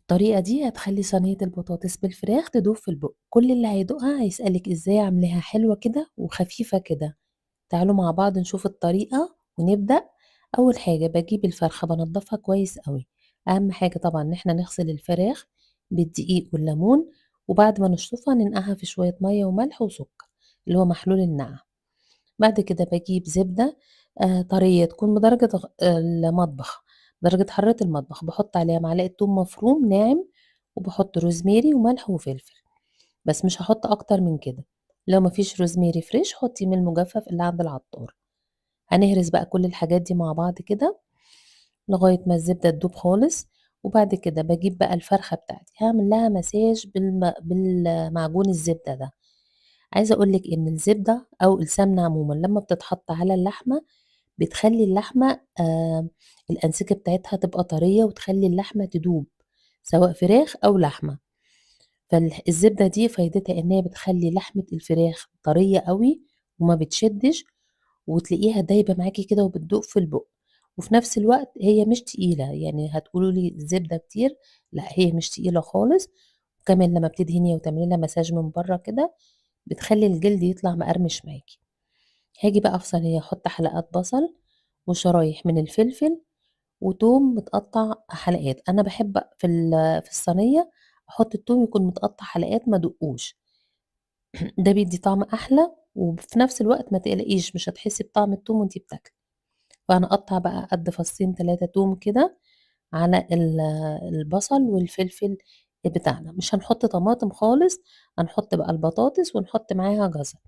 الطريقة دي هتخلّي صينية البطاطس بالفراخ تدوب في البُق، كل اللي هيدوقها هيسألِك إزاي عاملاها حلوة كده وخفيفة كده. تعالوا مع بعض نشوف الطريقة ونبدأ. أول حاجة باجيب الفرخة بانضفها كويس أوي، أهم حاجة طبعًا إن إحنا نغسل الفراخ بالدقيق والليمون، وبعد ما نشطفها ننقعها في شوية مَيّة وملح وسكر، اللي هو محلول النقع. بعد كده باجيب زبدة طرية تكون بدرجة المطبخ، درجة حرارة المطبخ، باحط عليها معلقة توم مفروم ناعم، وباحط روزماري وملح وفلفل، بس مش هاحط أكتر من كده. لو ما فيش روزماري fresh حطي من المجفف اللي عند العطار. هنهرس بقى كل الحاجات دي مع بعض كده لغاية ما الزبدة تدوب خالص. وبعد كده باجيب بقى الفرخة بتاعتي، هاعمل لها مساج بالمعجون الزبدة ده. عايزة أقول لِك إن الزبدة أو السمنة عمومًا لمّا بتتحط على اللحمة بتخلّي اللحمة الأنسجة بتاعتها تبقى طرية وتخلّي اللحمة تدوب، سواء فراخ أو لحمة. الزبدة دي فايدتها إن هي بتخلّي لحمة الفراخ طرية أوي وما بتشدش، وتلاقيها دايبة معاكِ كده وبتدوب في البُق، وفي نفس الوقت هي مش تقيلة، يعني هتقولوا لي الزبدة كتير، لأ هي مش تقيلة خالص. وكمان لمّا بتدهنيها وتعملي لها مساج من برّه كده بتخلّي الجلد يطلع مقرمش معاكِ. هاجي بقى في صينية أحط حلقات بصل وشرايح من الفلفل وتوم متقطع حلقات، أنا باحب في الصينية أحط التوم يكون متقطع حلقات ما ادقوش، ده بيدّي طعم أحلى، وفي نفس الوقت ما تقلقيش مش هتحسي بطعم التوم وأنتِ بتاكلي. فهنقطع بقى قد فصين 3 توم كده على البصل والفلفل بتاعنا، مش هنحط طماطم خالص، هنحط بقى البطاطس ونحط معاها جزر،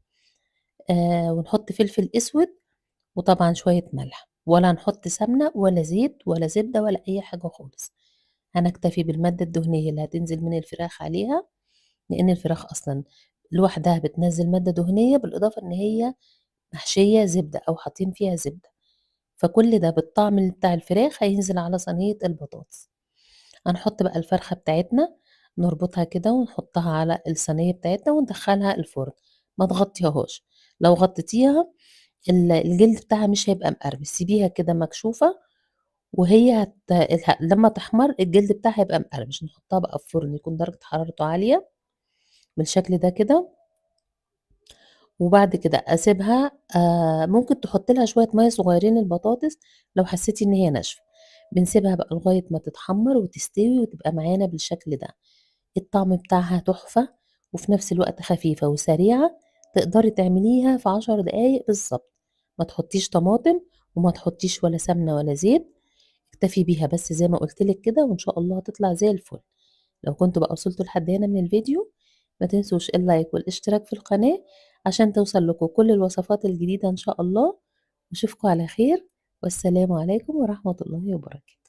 ونحط فلفل أسود وطبعًا شوية ملح، ولا هنحط سمنة ولا زيت ولا زبدة ولا أي حاجة خالص. هنكتفي بالمادة الدهنية اللي هتنزل من الفراخ عليها، لإن الفراخ أصلًا لوحدها بتنزّل مادة دهنية، بالإضافة إن هي محشية زبدة أو حاطين فيها زبدة، فكل ده بالطعم بتاع الفراخ هينزل على صينية البطاطس. هنحط بقى الفرخة بتاعتنا نربطها كده ونحطها على الصينية بتاعتنا وندخلها الفرن، ما تغطيهاش، لو غطيتيها الجلد بتاعها مش هيبقى مقرمش، سيبيها كده مكشوفة وهي هت ه لمّا تحمر الجلد بتاعها هيبقى مقرمش. نحطها بقى في فرن يكون درجة حرارته عالية بالشكل ده كده، وبعد كده أسيبها ممكن تحطي لها شوية مَيّة صغيرين البطاطس لو حسيتِ إن هي ناشفة. بنسيبها بقى لغاية ما تتحمر وتستوي وتبقى معانا بالشكل ده. الطعم بتاعها تحفة، وفي نفس الوقت خفيفة وسريعة، تقدري تعمليها في 10 دقايق بالضبط. ما تحطيش طماطم وما تحطيش ولا سمنة ولا زيت، اكتفي بيها بس زي ما قُلت لِك كده، وإن شاء الله هتطلع زي الفل. لو كنتم بقى وصلتوا لحد هنا من الفيديو ما تنسوش اللايك والاشتراك في القناة عشان توصل لكم كل الوصفات الجديدة إن شاء الله. وأشوفكم على خير، والسلام عليكم ورحمة الله وبركاته.